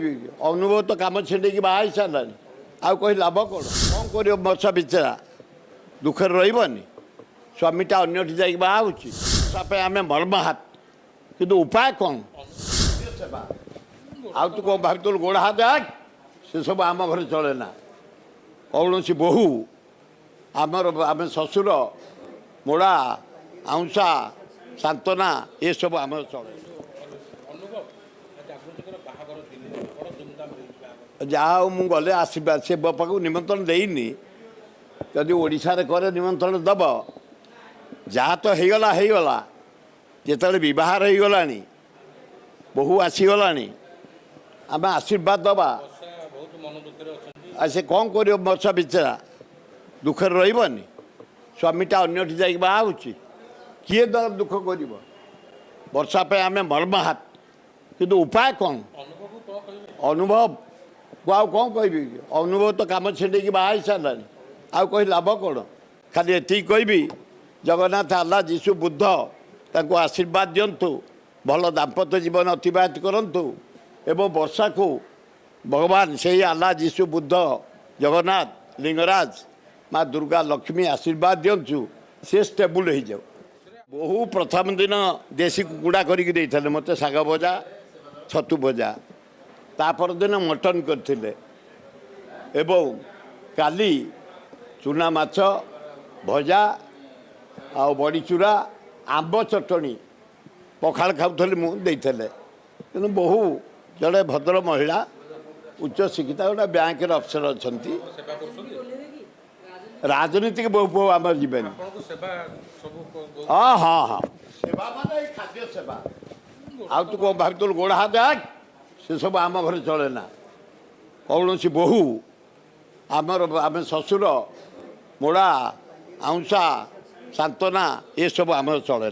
କହିବି? ଅନୁଭବ ତ କାମ ଛିଣ୍ଡେଇକି ବାହା ହେଇସାରିଲାଣି, ଆଉ କହି ଲାଭ କ'ଣ? କ'ଣ କରିବ ବର୍ଷା ବିଚରା, ଦୁଃଖରେ ରହିବନି? ସ୍ୱାମୀଟା ଅନ୍ୟଠି ଯାଇକି ବାହା ହେଉଛି, ତା ପାଇଁ ଆମେ ମର୍ମାହାତ, କିନ୍ତୁ ଉପାୟ କ'ଣ? ସେବା ଆଉ ତୁ କ'ଣ ଭାବିଥିଲୁ ଗୋଡ଼ ହାତ? ସେସବୁ ଆମ ଘରେ ଚଳେ ନା। କୌଣସି ବୋହୂ ଆମର, ଆମେ ଶ୍ୱଶୁର ମୋଡ଼ା ଆଉଁସା ସାନ୍ତ୍ୱନା ଏସବୁ ଆମର ଚଳେ। ଯାହା ହଉ, ମୁଁ ଗଲେ ଆସିବା, ସେ ପାଖକୁ ନିମନ୍ତ୍ରଣ ଦେଇନି। ଯଦି ଓଡ଼ିଶାରେ କରେ ନିମନ୍ତ୍ରଣ ଦେବ। ଯାହା ତ ହେଇଗଲା ହେଇଗଲା, ଯେତେବେଳେ ବିବାହ ହେଇଗଲାଣି, ବୋହୂ ଆସିଗଲାଣି, ଆମେ ଆଶୀର୍ବାଦ ଦେବା। ଆଉ ସେ କ'ଣ କରିବ ବର୍ଷା ବିଚରା, ଦୁଃଖରେ ରହିବନି? ସ୍ୱାମୀଟା ଅନ୍ୟଠି ଯାଇକି ବାହା ହେଉଛି, କିଏ ଦୁଃଖ କରିବ? ବର୍ଷା ପାଇଁ ଆମେ ମର୍ମାହାତ, କିନ୍ତୁ ଉପାୟ କ'ଣ? ଅନୁଭବକୁ ଆଉ କ'ଣ କହିବି? ଅନୁଭବ ତ କାମ ଛିଣ୍ଡେଇକି ବାହା ହେଇସାରିଲାଣି, ଆଉ କହି ଲାଭ କ'ଣ? ଖାଲି ଏତିକି କହିବି, ଜଗନ୍ନାଥ, ଆଲ୍ଲା, ଯୀଶୁ, ବୁଦ୍ଧ ତାଙ୍କୁ ଆଶୀର୍ବାଦ ଦିଅନ୍ତୁ, ଭଲ ଦାମ୍ପତ୍ୟ ଜୀବନ ଅତିବାହିତ କରନ୍ତୁ, ଏବଂ ବର୍ଷାକୁ ଭଗବାନ ସେଇ ଆଲ୍ଲା, ଯୀଶୁ, ବୁଦ୍ଧ, ଜଗନ୍ନାଥ, ଲିଙ୍ଗରାଜ, ମା ଦୁର୍ଗା, ଲକ୍ଷ୍ମୀ ଆଶୀର୍ବାଦ ଦିଅନ୍ତୁ, ସେ ଷ୍ଟେବୁଲ୍ ହେଇଯାଉ। ବୋହୂ ପ୍ରଥମ ଦିନ ଦେଶୀ କୁକୁଡ଼ା କରିକି ଦେଇଥିଲେ ମୋତେ, ଶାଗ ଭଜା, ଛତୁ ଭଜା। ତା ପରଦିନ ମଟନ୍ କରିଥିଲେ, ଏବଂ କାଲି ଚୁନା ମାଛ ଭଜା ଆଉ ବଡ଼ିଚୁରା, ଆମ୍ବ ଚଟଣି, ପଖାଳ ଖାଉଥିଲି ମୁଁ, ଦେଇଥିଲେ। କିନ୍ତୁ ବୋହୂ ଜଣେ ଭଦ୍ର ମହିଳା, ଉଚ୍ଚ ଶିକ୍ଷିତା, ଗୋଟେ ବ୍ୟାଙ୍କର ଅଫିସର ଅଛନ୍ତି। ରାଜନୀତିକ ବୋହୂ ଫୋହୁ ଆମର ଯିବେନି। ହଁ ହଁ ହଁ, ସେବା ମାନେ ଏଇ ଖାଦ୍ୟ ସେବା। ଆଉ ତୁ କ'ଣ ଭାବିଥିଲୁ ଗୋଡ଼ ହାତ? ସେସବୁ ଆମ ଘରେ ଚଳେ ନା। କୌଣସି ବୋହୂ ଆମର, ଆମେ ଶ୍ୱଶୁର ମୋଡ଼ା ଆଉଁସା ସାନ୍ତ୍ୱନା ଏସବୁ ଆମର ଚଳେ।